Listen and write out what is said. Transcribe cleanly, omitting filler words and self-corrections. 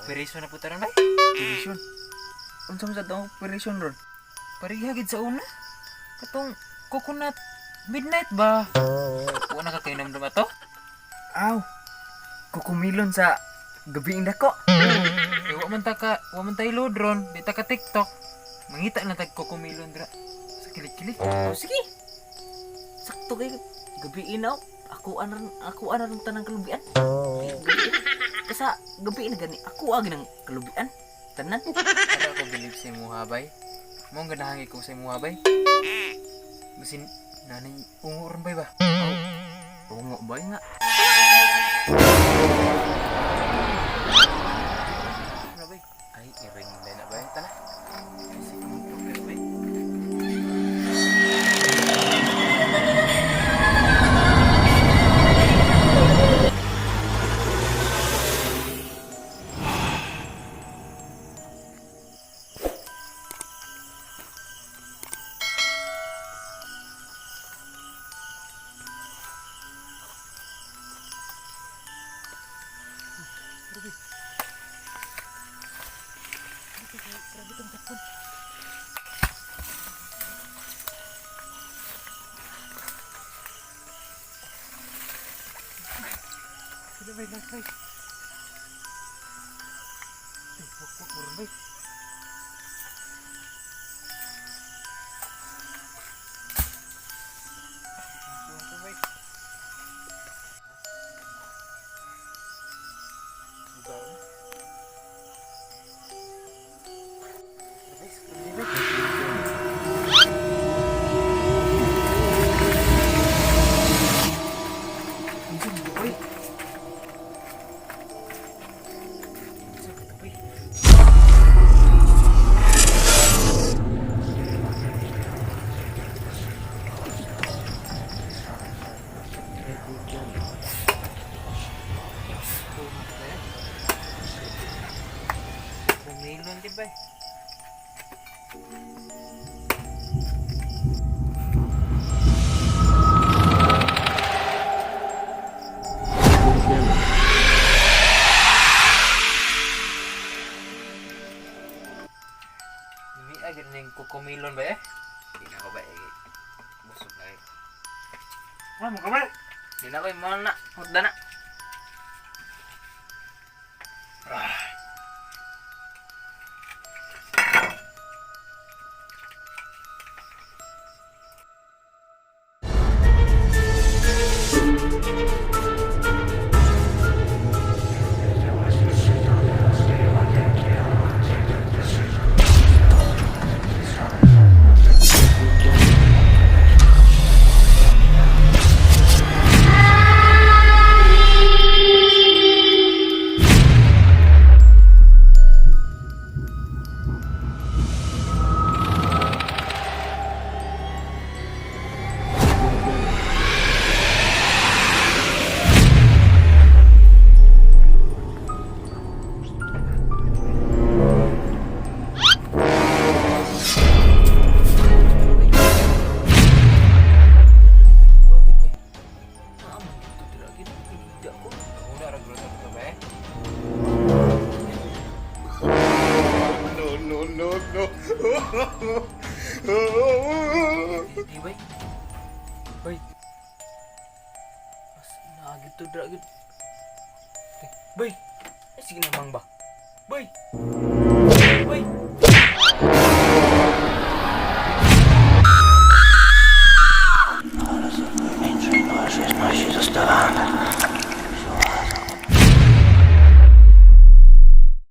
Operation na po taron bay. Operation. Unsa man sa tong operation ron? Pareha gid sa una. Katong coconut midnight ba? Wa na ka kainom ato? Aw. Kukumilon sa gabi dako. Eh, wa man ta ka, wa man tay load ron, di ta ka TikTok. Mangita na tag kukumilon dira sa kilik-kilik. Oh, sige. Sakto kay gabi na. Ako anan ron tanang kalubian. Gabi. Kasa gabi na gani ako agi ng kalubian. Tanan. Para ako believe sa imuha bay. Mo ang ganahan ko sa imuha bay. Basin nanay ungo ron bay ba? Ungo ba nga? Ano bay? Ay, iring na ba? Tana. Sige, mag-prepare bay. Sila bay, last bay. Ay, wak wak ron bay. Kuha bay. Lugar na. Bay, sa bay. Unsa man bay? Unsa man to, bay? Kumilon di ba? Hindi agad na yung kukumilon ba eh? Di na ko ba eh. Busog na eh. Ah, mo kamay! Di na ko yung mga na. Hutda na. Ah, man ito dira gid. Hindi ako. Una, ragulat ako ba eh? No, no, no, no. Di bay. Bay. Mas naagid to dira gid. Bay. Ay, sige na mang ba. Bay. Bay.